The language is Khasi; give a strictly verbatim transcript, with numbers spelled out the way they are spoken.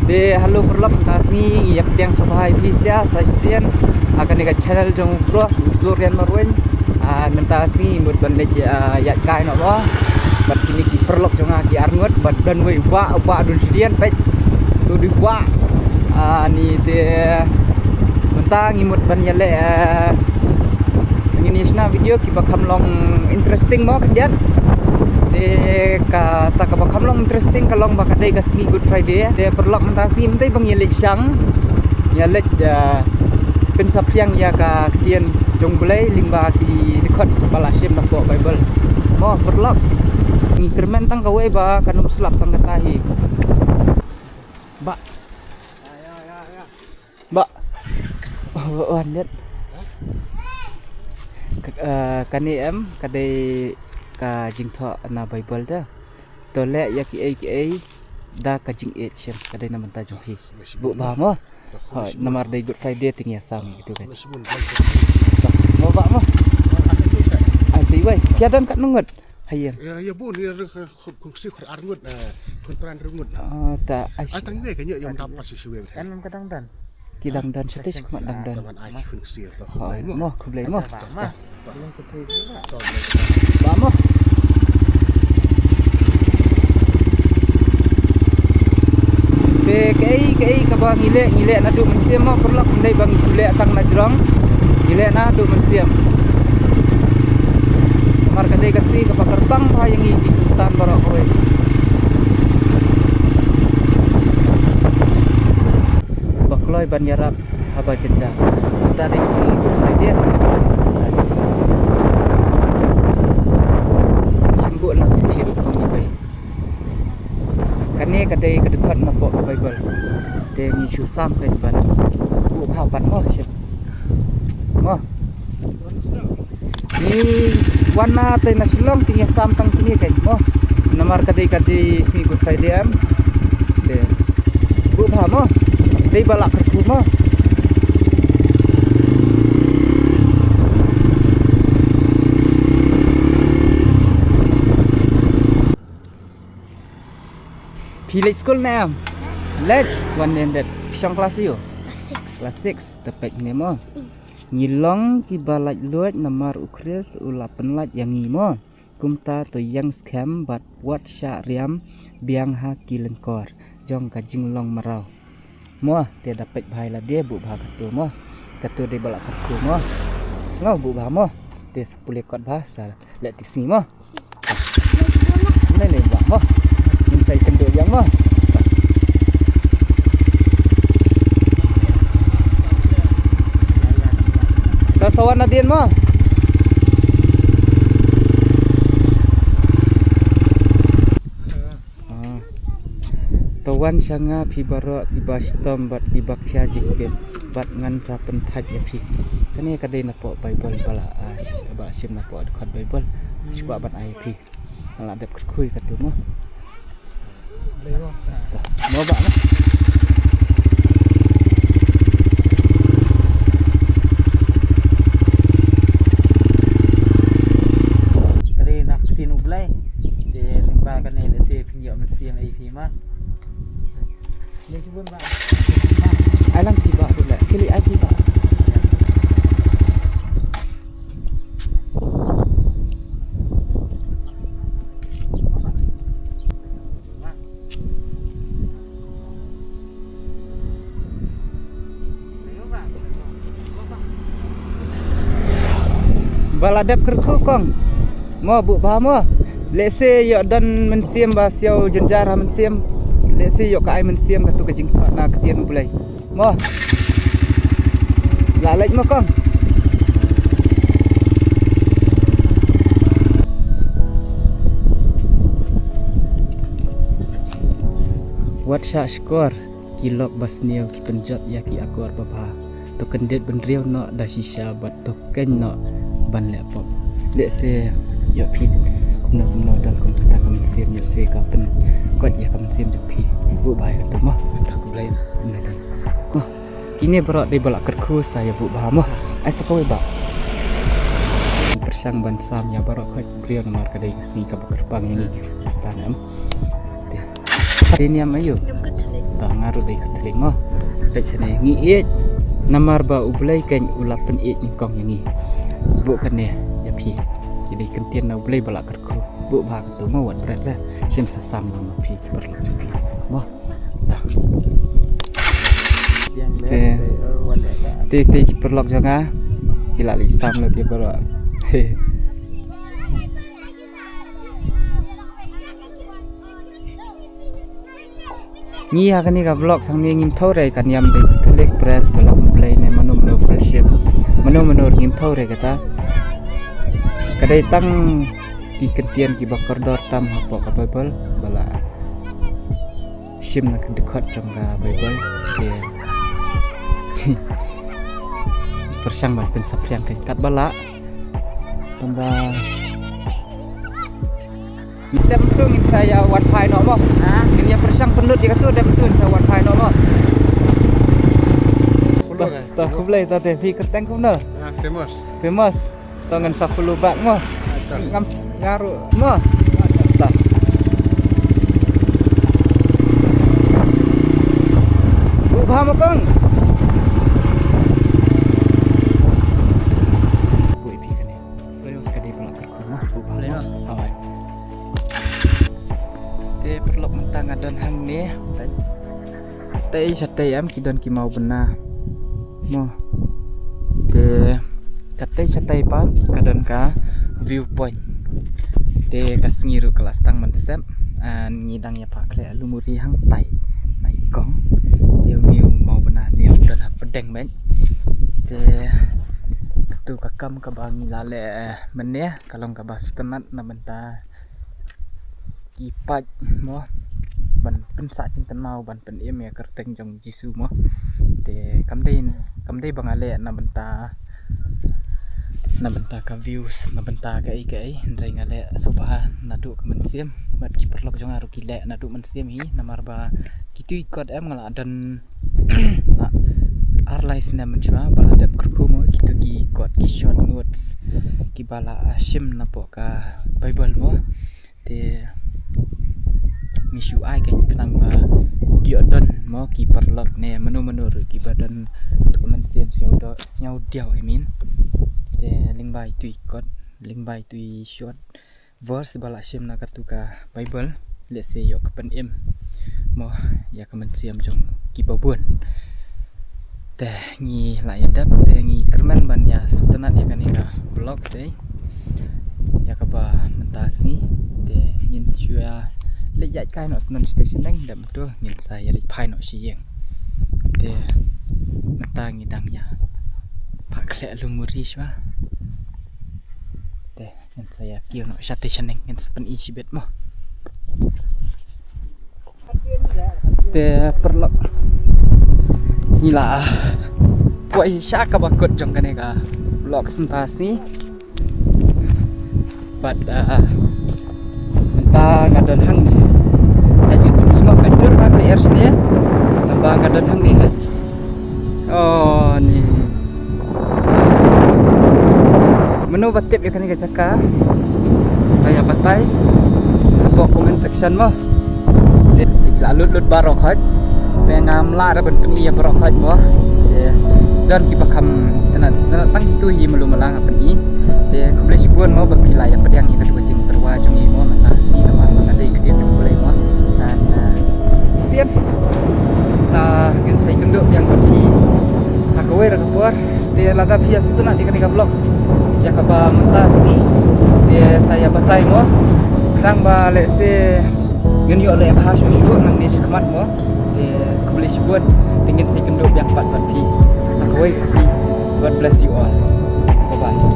Te hello paralok, mynta sngi ngi ïa pdiang sngewbha ïa phi sa shisien ha kane ka channel jong u bro Zurian Marwein. Ah, mynta sngi mut ban leit, ah, ïaid kai noh ba bad kine ki paralok jong nga ki arngut bad don wei u bah, u bah dun shisien peit. Tu dei u bah. Ah, ni te mynta ngi mut ban ïaleh, ah, ngin ïa shna video kiba kham long interesting mo khyndiat. Te kata kaba kham long interesting ka long ba ka dei ka sngi Good Friday. Te paralok mynta sngi mynta ba ngi ïa leit shang, ïa leit, ah, pynsaphriang ïa ka ktien jong U Blei lyngba ki dkhot ba la shim napoh Bible. Mo paralok, ngi kyrmen tang kawei ba kan ym slap tang kata hi. Bah. Bah. Oh, wan dep. Ka, eh, kane em, ka dei ka jingthoh na Bible te. To leh ïa kiei kiei da ka jingïeit shim, ka dei na bynta jong phi. Buh bha mo. Hooid, namar dei Good Friday te ngi ïa sam ïa kitu kan. Mo bah mo. Ai sa iwei. Phi ïa don katno ngut? Ha ïing. Ïa, ïa bun, ïa, khun, khun ksiew khun ar ngut, eh, khun trai ar ngut. Ah, ta, ai. Ai tang iwei ka ñiah ïa ym dap pas shisha iwei. Kan ym ka dang don. Ki dang don shatei sha khmat dang don. Tang ban ai khun ksiew to. Hooid, khublei mo. Mo, khublei mo. Bah mo. Te kaei kaei kaba ngi leh, ngi leh naduh mynsiem mo paralok, ym dei ba ngi shu leh tang na jrong. Ngi leh naduh mynsiem. Namar ka dei ka sngi kaba kyrpang bha ïa ngi ki Khristan baroh kawei. Ba kloi ban ïarap haba jynjar. Mynta dei sngi Good Friday. Shim buh lang ïa phi ruh kumne. Kane ka dei ka dkhot napoh ka Bible. Te ngi shu sam kein ban buh bha pat mo shim. Mo. Ngi wan na te na Shillong te ngi sam tang kine kein mo. Namar ka dei ka dei sngi Good Friday em. Te buh bha mo. Dei ba la kyrkhu mo. Phi leit skul ne em? Leit, wan ne em det. Phi shong klas aiu? Klas six. Klas six, te peit ne mo. Ngi long kiba lait luid namar U Khrist u la pynlait ïa ngi mo. Kumta to ïeng skhem bad wat shah riam biang ha ki lyngkor jong ka jinglong mraw. Mo, te da peit bha ïa lade, buh bha katu mo. Katu dei ba la kyrkhu mo. Sngew buh bha mo. Te sa pule kot bha, sa leh tip sngi mo. Lei lei bah mo. Ngin sa ïakynduh biang mo. To sa wan nadien mo. Ah. To wan sha nga phi baroh kiba shitom bad kiba khia jingkit bad ngan sa pynthait ïa phi. Kane ka dei napoh Bible ba la, ah, sh-, ba la shim napoh dkhot Bible. Shu kwah ban ai ïa phi. Nga la dep kyrkhu ïa katu mo. Mo bah mo. Ka dei na ka ktien U Blei. Te lyngba kane lehse phin ïoh mynsiem ïa phi ma. Ai lang phi bah, phi leh. Phi leh ai phi bah. Ba la dep kyrkhu kong. Mo buh bha mo. Lehse ïoh don mynsiem ba siaw jynjar ha mynsiem. Lehse ïoh ka ai mynsiem katu ka jingthoh na ka ktien U Blei. Mo. La leit mo kong. Wat shah shkor ki lok ba sniew ki pynjot ïa ki akor babha. To kyndit bynriew noh da shisha bad to keiñ noh ban leh pop. Lehse ïoh phi kumno kumno don kum kata ka mynsiem, ïoh se ka pynkoit ïa ka mynsiem jong phi. Buh bha ïa katu mo. Kata ka Blei. Mo. Kine baroh dei ba la kyrkhu sa ïa buh bha mo. Ai sa kawei bah. Pyrshang ban sam ïa baroh khoit briew namar ka dei ka sngi kaba kyrpang ïa ngi Khristan em. Te. Te niam aiu? Niam Katholik. Nga ruh dei Katholik mo. Peit shane ngi ïeit namar ba U Blei kan u la pynïeit nyngkong ïa ngi. Buh kane ïa phi. Ki dei kyntien na U Blei ba la kyrkhu. Buh ba ka tu mo wat bret le. Shim sa sam lang ma phi ki paralok jong phi. Mo. Te te te ki paralok jong nga. Ki la leit sam la te baroh. Ngi ha kane ka vlog sang ngi ngim thaw re ka niam dei Catholic Press ba la U Blei ne mano mano fellowship. Mano mano ngim thaw re kata. Ka dei tang ki kyntien kiba kordor tam hapoh ka Bible ba la shim na ka dkhot jong ka Bible. Te pyrshang ban pynsaphriang kein katba lah. Tang ba Dep mynta ngin sa ïa wan phai noh mo. Ha? Ngin ïa pyrshang pynlut ïa katu dep mynta ngin sa wan phai noh mo. Follow eh. Ta khublei ta te phi kyrteng kumno? Ah, famous. Famous. To ngin sa follow back mo. Ah, ta. Ngam ngaru mo. Ta. Ubha mo kong. Ka dei pynlong kyrkhu mo, u bah mo. Hooid. Te paralok mynta nga don hangne. Te shatei em ki don ki mawbynna. Mo. Te katei shatei pat ka don ka viewpoint. Te ka sngi ruh ka la sdang ban sep. Ngi dang ïa phah khleh lum uri hangtai. Na i kong. Te une u mawbynna ne u don ha pdeng beit. Te katu ka kam kaba ngi la leh mynne ka long kaba sngewtynnat na bynta ki paid mo ban pynsah jingkynmaw ban pynim ïa ka kyrteng jong Jisu mo. Te kam dei kam dei ba nga leh na bynta na bynta ka views na bynta kaei kaei hynrei nga leh sngewbha naduh ka mynsiem bad ki paralok jong nga ruh ki leh naduh mynsiem hi namar ba kitu ki kot em nga la don la ar lai snem mynshuwa ba la dep kyrkhu mo kitu ki kot ki short notes kiba la shim napoh ka Bible mo. Te ngi shu ai kein khnang ba ïoh don mo ki paralok ne mano mano ruh kiba don tu ka mynsiem sngewdiaw, sngewdiaw I mean. Te lyngba itu i kot lyngba itu i short verse ba la shim na katu ka Bible lehse ïoh ka pynim mo ïa ka mynsiem jong kiba bun. Te ngi la ïa dep te ngi kyrmen ban ïa sngewtynnat ïa kane ka vlog sei ïa kaba mynta sngi te ngin shu ïa leit ïaid kai noh sha station neng dep mynta ngin sa ïa leit phai noh sha ïing. Te mynta ngi dang ïa phah khleh lum uri shuwa. Te ngin sa ïa kiew noh sha station neng ngin sa pyni shibit mo. Te paralok ngi la poi sha kaba kut jong kane ka vlog mynta sngi. Bad mynta nga don hangne. Hei ngin pynmih mo ka jur ba ka lyer shane. Naba nga don hangne hei. Oh ni. Mano ba tip ïa kane ka jaka sa ïa batai hapoh comment section mo. Te la lut lut baroh khoit. Te ngam lah da ban pyni ïa baroh khoit mo. Te don kiba kham itynnad itynnad tang kitu hi malu mala nga pyni. Te khublei shibun mo ba phi la ïa pdiang ïa katu ka jingpyrwa jong ngi mo mynta sngi namar ba ka dei ka ktien jong U Blei mo. Ngan sien ta ngin sa ïakynduh biang bad phi ha kawei ra ka por. Te lada phi ïa sngewtynnat ïa kane ka vlogs ïa kaba mynta sngi te sa ïa batai mo. Khnang ba lehse ngin ïoh leh bha shuh shuh ngan ïa shim khmat mo. Te khublei shibun te ngin sa ïakynduh biang pat bad phi ha kawei ka sngi. God bless you all. Bye bye.